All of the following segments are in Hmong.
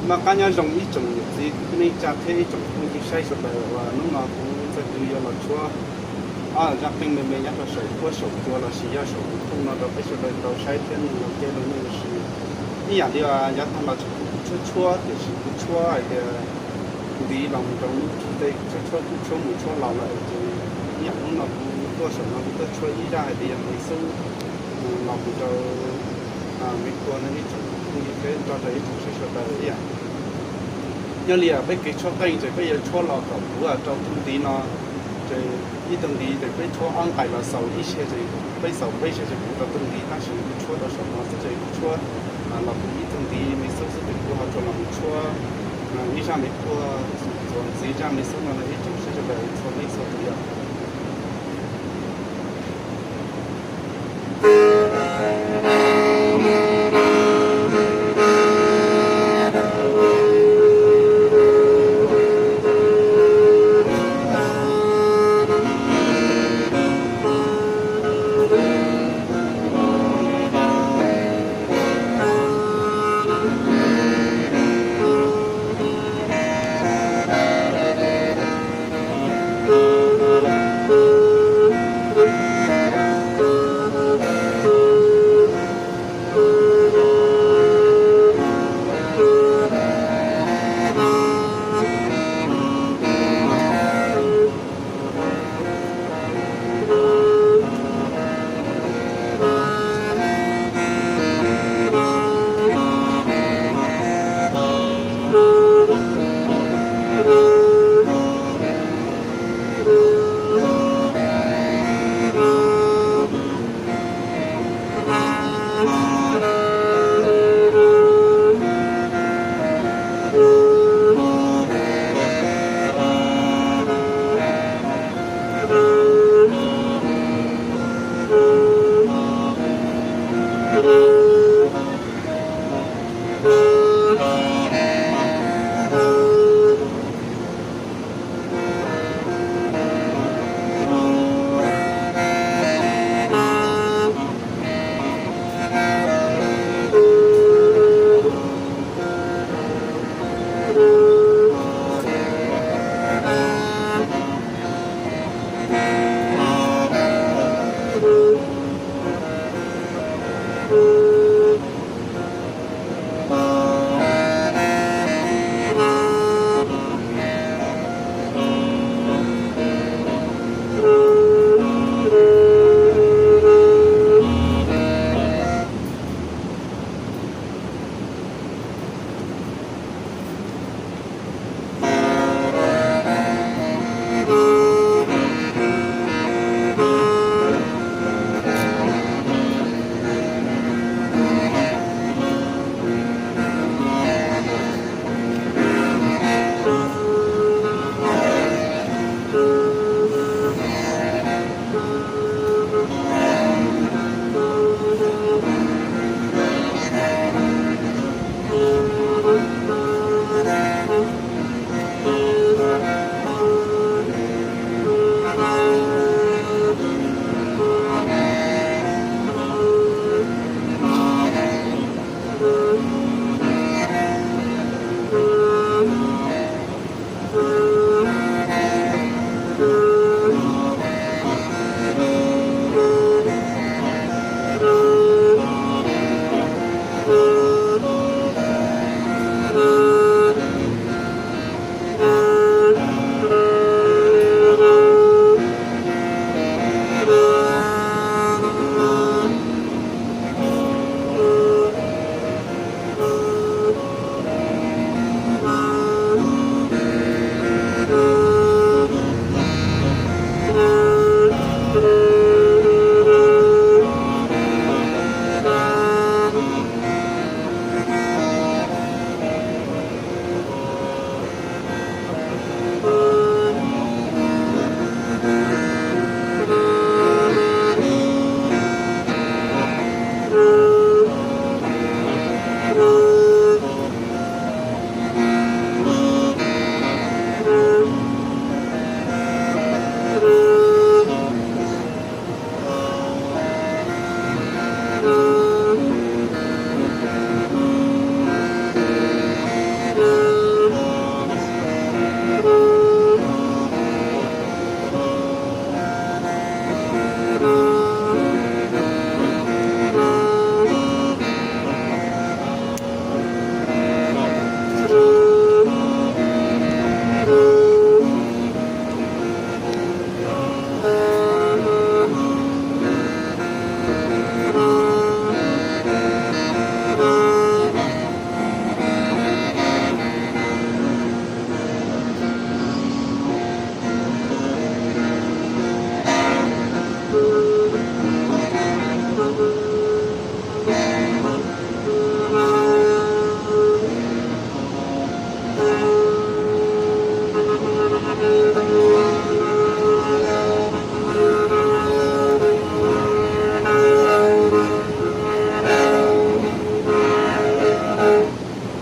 Noj qab nyob zoo ib tsoom niam txiv kwv tij neej tsa thiab ib tsoom phooj ywg saib sawv daws uas hnub no kuv Ntxawg Kwv yuav los tshuab ob zaj qeej me me nyob rau saum huab saum cua lossis yog saum YouTube no rau peb sawv daws tau saib thiab mloog ua kev lom zem. Ib yam li yav tag los tseem kuv tshuab tshuab tiam sis kuv tshuab hais tias ntiv los mus rau lub ntiv tej, tshuab tshuab kuj tshuab mus tshuab los lawm ces ib yam hnub no kuv tuaj saum no kuv tuaj tshuab ib zaj hais tias yog me xub los mus rau me kua no ib tsoom phooj ywg thiab nrog rau ib tsoom saib sawv daws ib yam. Nyob li peb kev tshuab qeej ces peb yuav tshuab los kom puv rau tus ntiv no, ces ib tug ntiv ces peb tshuab ob nqais los xaus ib sij, ces peb xaus peb sij ces puv rau tus ntiv, tab sis kuv tshuab rau saum no xwb ces kuv tshuab los puv ib tug ntiv me xub xwb ces kuv ho tsuas los mus tshuab ib zaj me kua txuas ntxiv zaj me xub no rau ib tsoom saib sawv daws txhua leej txhua tus yom.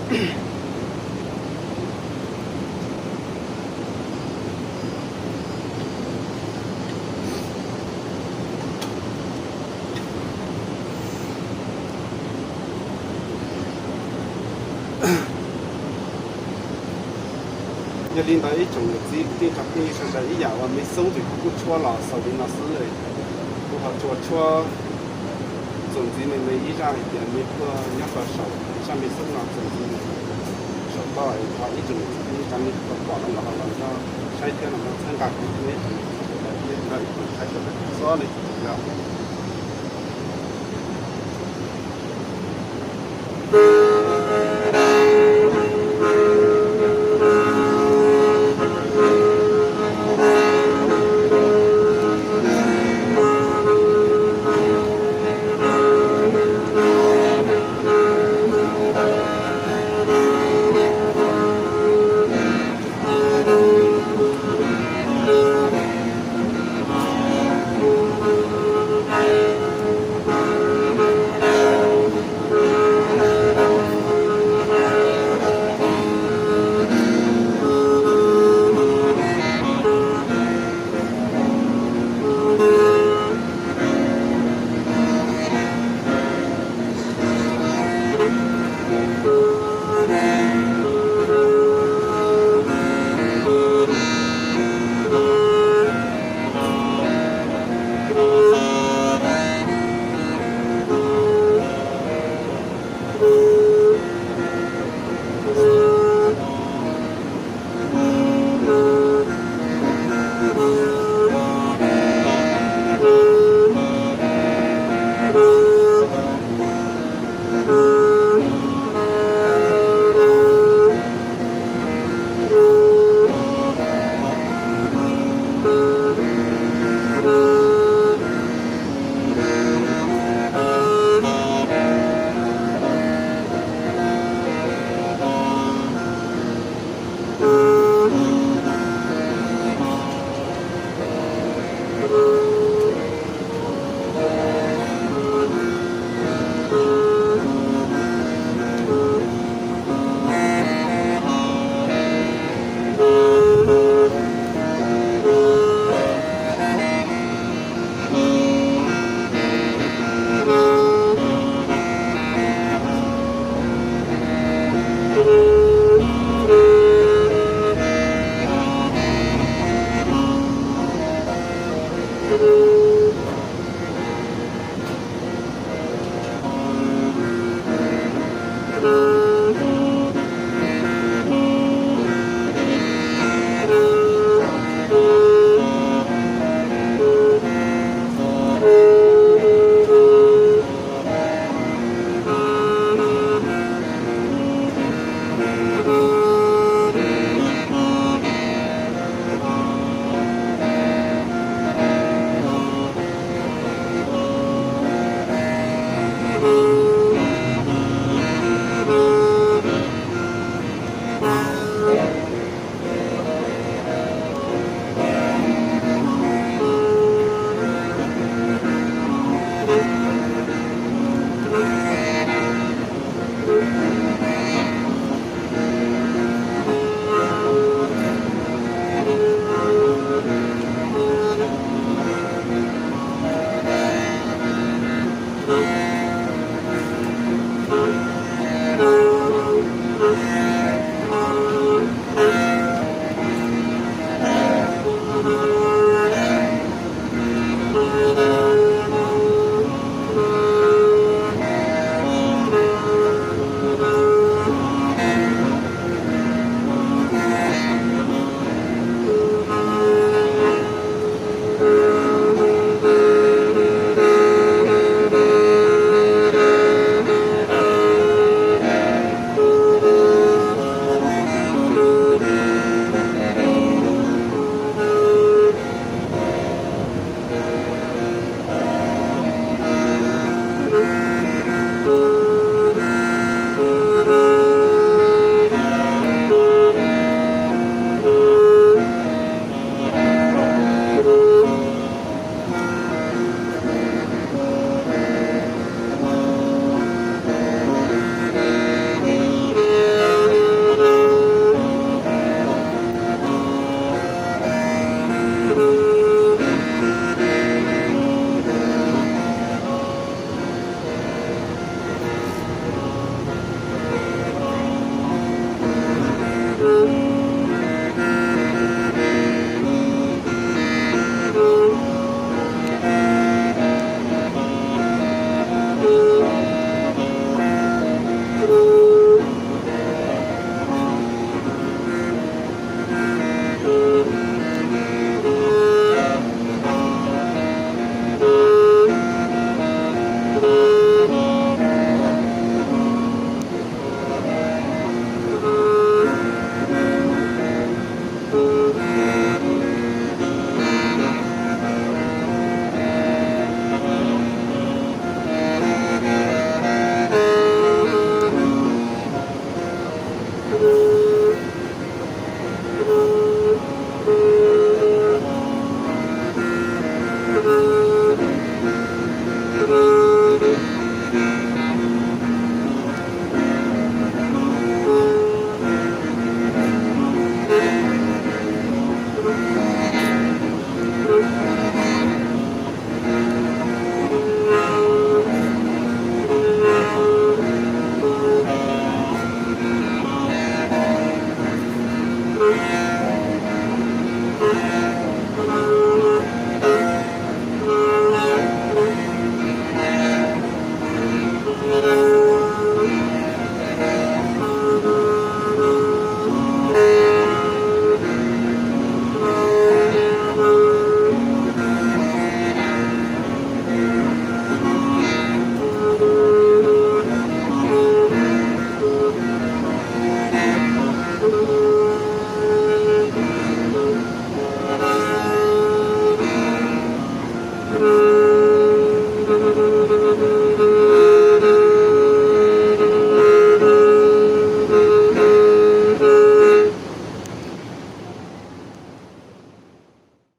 Yog li ntawd ib tsoom niam txiv kwv tij tsoom phooj ywg sawv daws, ib yam uas me xoob ces kuv kuj tshuab los xaus li no xwb. Kuv ho tsuas tshuab txuas ntxiv me me ib zaj hais tias me tuaj nyob rau saum zaj me xoob no txuas ntxiv saum toj, thov ib tsoom niam txiv kwv tij tsoom phooj ywg los pom los los nrog saib thiab los nrog txhawb nqa kuv thiab ib tsoom niam txiv sawv daws thiab nrog ib tsoom saib sawv daws txhua leej txhua tus.